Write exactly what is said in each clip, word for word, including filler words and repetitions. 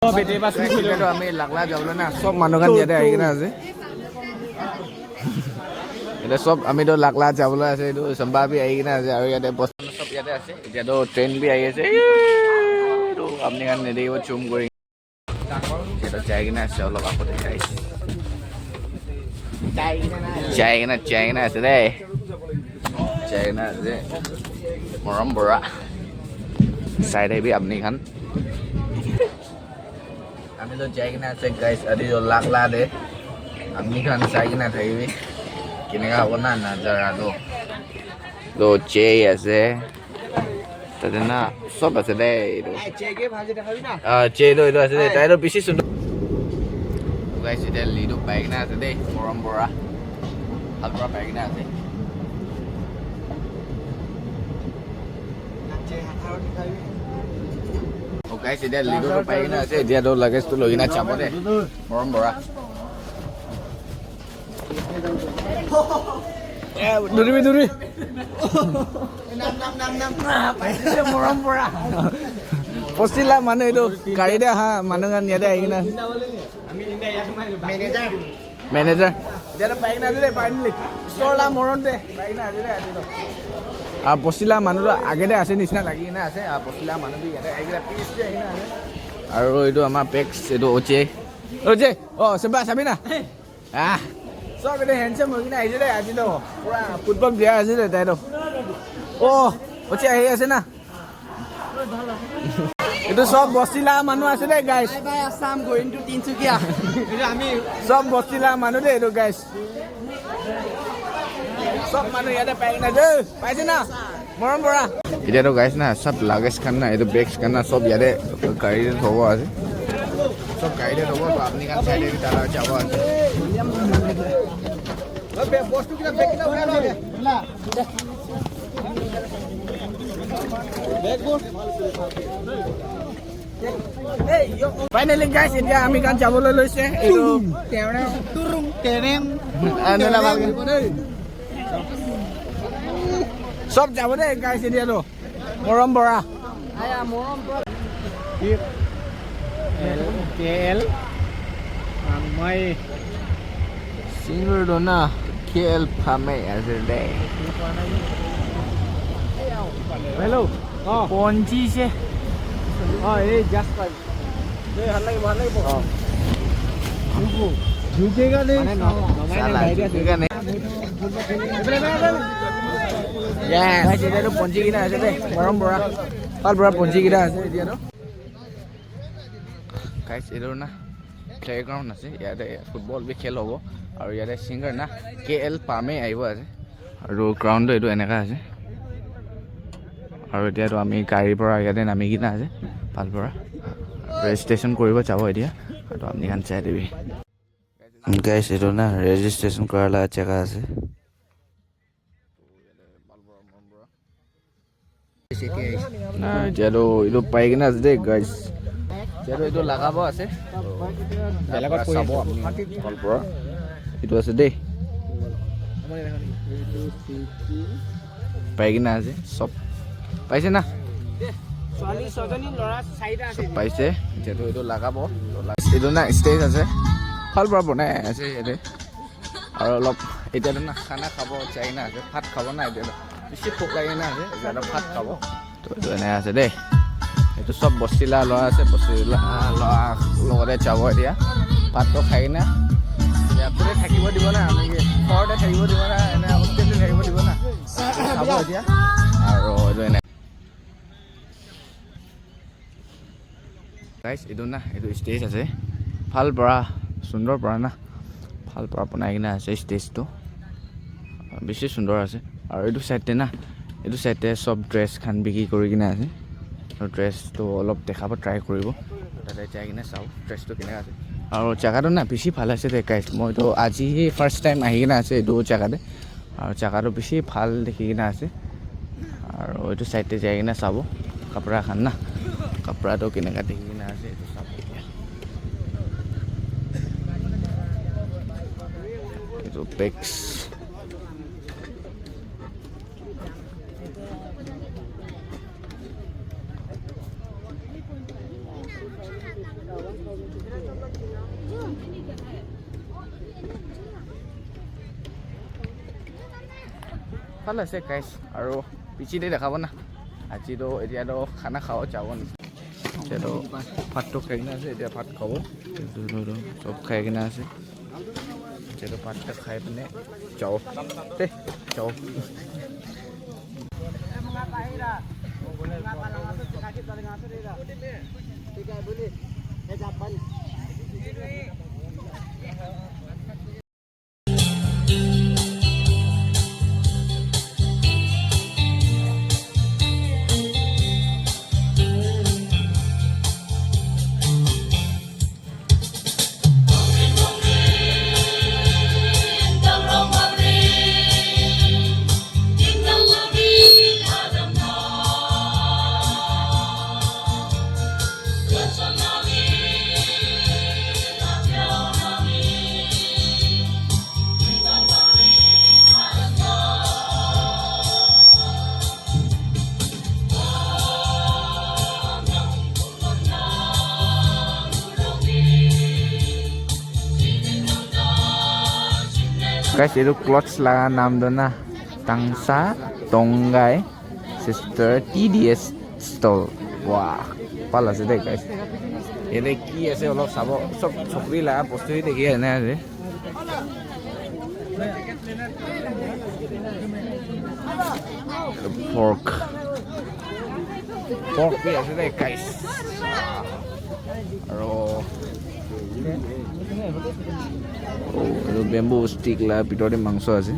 Etu ami Lakla jabole na, sob manu khan yate ahi kena ase. Etu sob ami to Lakla jabole ase, etu Samba bi ahi kena ase, aru yate bus sob yate ase. Etia to train bi ahi ase. Etu apni khan yate zoom kuri. Etu jai kena ase, olop agote jai ase. Jai kena, jai kena ase de. Jai kena ase. Morom bora. Side te bi apni khan. Ami to jai kena ase, guys. Adi to Lakla de. Apni khan sai kena thakibi. Keneka hobo na nazara to. To jai ase. Tate na, sob ase de etu. Ah, che to etu ase de. Tai to bishi sundor. Guys, etia Lidu pai kena ase de. Morom bora. Bhal bora pai kena ase. Oh, guys, etia Lidu to pai kena ase. Etia to luggage to loi kena jabo de. Morom bora. Eh, duribi, duri. Nam, nam, nam, nam. Ah, paise morom bora. Posila manu etu gari te aha manu khan yate ahi kena. Manager. Manager. Yate pai kena ase de, finally. Store la morom de. Pai kena ase de, ase de. Ah, posila manu to age te ase nisina lagi kena ase. Ah, posila manu bi yate ahi kena peace de ahi kena ase. Aru etu ama pex etu oche. Oche. Oh, seba sabi na. Ah, sob ete handsome hoi kena ahise de, aji to pura football player ase de tai to. Oh, oche ahi ase na. Etu sob bosti la manu ase de, guys. Bye bye Assam, going to Tinsukia. Sob bosti la manu de etu, guys. Sob manu yate pai na de, paise na? Morom bora. Etia to guys na, sob luggage khan na, etu bags khan na, sob yate gari te thobo ase. Sob gari te thobo, to apni khan side te bi tara jabo ase. Finally guys, etia ami khan jabole loise. Etu turung tereng. Ah, nana bhal. Sob jabo de guys, etia to. Morom bora. Aya, morom bora. L K L. Amai. Singer to na K L Phame ase de. Hello. Oh. Ponchi se. Oh, eh, just five. Ei, ভাল লাগিব, ভাল লাগিব। অ। জুকেগা দেই। মানে ন-, নমাই চালা, নাই, বাহিৰে আছে। জুকেগা নাই। Yes। Guys, এতিয়া তো পঞ্চি কিনা আছে দেই, মৰম বৰা। ভাল বৰা পঞ্চি কিনা আছে এতিয়া ন। Guys, এইটো না প্লেগ্ৰাউণ্ড আছে, ইয়াতে ফুটবল বি খেল হ'ব আৰু ইয়াতে ছিংগাৰ না কে এল পামে আহিব আজি। আৰু গ্ৰাউণ্ডটো এইটো এনেকা আছে। আৰু এতিয়াতো আমি গাড়ীৰ পৰা ইয়াতে নামি কিনা আছে, ভালপৰা ৰেজিষ্ট্ৰেশ্যন কৰিব যাব এতিয়া। আৰু আপুনি খান চাই দিবি। গাইছ, এইটো না ৰেজিষ্ট্ৰেশ্যন কৰা জেগা আছে। না, এতিয়াতো এইটো পাই কিনে আছে দেই, গাইছ। এতিয়াতো এইটো লগাব আছে। বেলেগত চাব আপুনি কল পৰা। এইটো আছে দেই। পাই কিনে আছে চব। পাইছে না? ছোৱালী ছজনী, ল'ৰা চাৰিটা আছে। চব পাইছে। এতিয়াতো এইটো লগাব। এইটো না ষ্টেজ আছে। ভাল পৰা বনাই আছে ইয়াতে। আৰু অলপ এতিয়াতো না খানা খাব চাই না, ভাত খাব না, এতিয়াতো বেছি ভোক লাগে না, এতিয়াতো ভাত খাব। তো এইটো এনে আছে দেই, এইটো চব বস্তি লা ল'ৰা আছে, বস্তি লা ল'ৰা লগতে যাব এতিয়া। ভাতটো খাই কিনে ইয়াতে থাকিব দিব না, আমি ঘৰতে থাকিব দিব না, এনে হোষ্টেলতে থাকিব দিব না, খাব এতিয়া। আৰু এইটো এনে গাইছ, এইটো না, এইটো ষ্টেজ আছে। ভাল পৰা, সুন্দৰ পৰা না। ভাল পৰা বনাই কিনে আছে ষ্টেজটো। বেছি সুন্দৰ আছে। আৰু এইটো চাইডতে না, এইটো চাইডতে চব ড্ৰেছ খান বিক্ৰী কৰি কিনে আছে। আৰু ড্ৰেছটো অলপ দেখাব ট্ৰাই কৰিব। তাতে যাই কিনে চাওঁ ড্ৰেছটো কেনেকা আছে। আৰু জেগাটো না বেছি ভাল আছে দে গাইছ। মইতো আজি ফাৰ্ষ্ট টাইম আহি কিনে আছে এইটো জেগাতে। আৰু জেগাটো বেছি ভাল দেখি কিনে আছে। আৰু এইটো চাইডে যাই কিনে চাব কাপোৰা খান না, কাপোৰাটো কেনেকা দেখি কিনে আছে এইটো চাব এতিয়া। এইটো পেক্স। Bhal ase guys, aru piche te dekhabo na. Aji toh, etia toh khana khabo jabo nishina. Etia toh bhat toh khai kena ase, etia bhat khabo. Etu toh sob khai kena ase. Etia toh bhat toh khai pine jao. Te, jao. Guys, etu clothes laga naam tu na Tangsa Tongai Sister T D S Store. Wah, bhal ase de guys. Yate ki ase olop sabo, sob chokri laga bostu hi dekhi ase. Pork. Pork bi ase de, guys. Aro, oh, etu bamboo stick la bitor te mangso ase.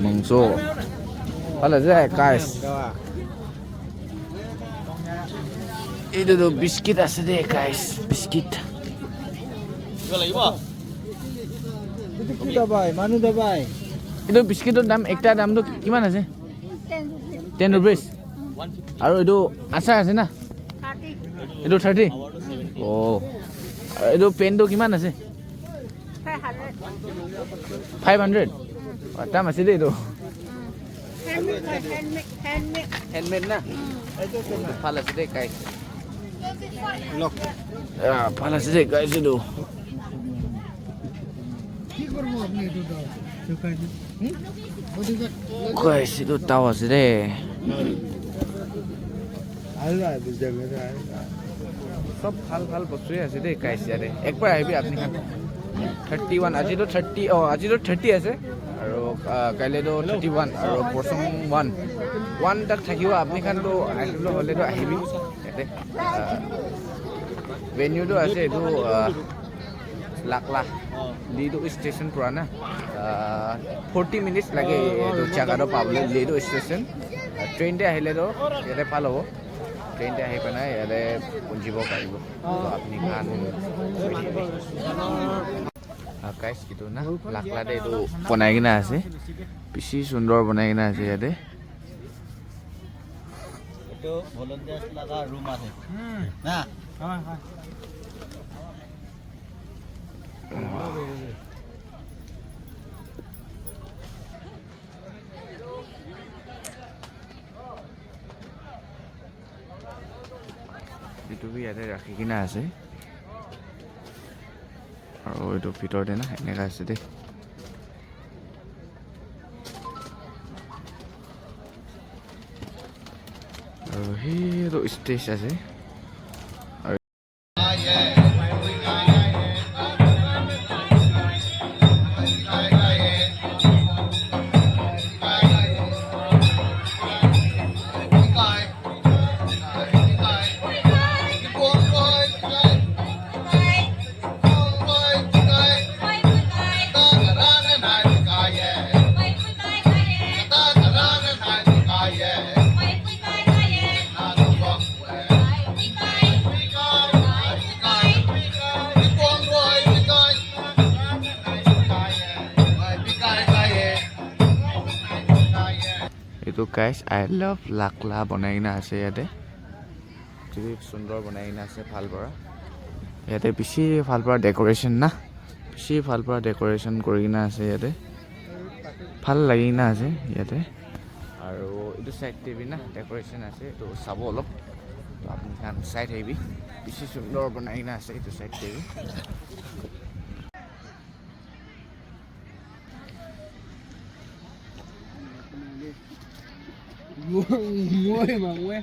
Mangso. Bhal ase de, guys. Etu tu biscuit ase de, guys, biscuit. Etu ki dabai? Manu dabai. Etu biscuit tor dam, ekta dam tu kiman ase? Ten rupees. Aru etu achar ase na? Etu thirty? Oh. Etu pen tu kiman ase? Five hundred. Five hundred? Oh, dam ase de etu. Handmade, handmade, handmade. Handmade na? Etu bhal ase de, guys. Look. Ah, bhal ase de, guys, etu. Guys, etu tao ase de. Sob bhal bhal bostu ase de, guys, yate. Ekbar ahibi apni khan. Thirty one, aji to thirty, oh, aji to thirty ase. Aru, ah, kaile to thirty one, aru porsong one. One tak thakibo, apni khan to ahibole hole to ahibi. Yate, ah, venue to ase, etu, ah, Lakla, Lido station pura na, ah, forty minutes lage etu jaga to pabole, Lido station. Ah, train te ahile to yate bhal hobo. Train te ahi kena yate punjibo paribo. To apni khan ah, guys, etu na, Lakla te etu bonai kena ase. Bishi sundor bonai kena ase yate. Etu volunteers laga room ase. Na? Etu bi yate rakhi kena ase. Aru etu bitor te na eneka ase de. Aru hi toh stage ase. Etu guys, I love Lakla bonai kena ase yate. Bishi sundor bonai kena ase bhal para. Yate bishi bhal para decoration na. Bishi bhal para decoration kuri kena ase yate. Bhal lagi kena ase yate. Aru etu side te bi na decoration ase. Etu sabo olop. To apni khan sai thakibi. Bishi sundor bonai kena ase etu side te bi. Moi, moi, moi.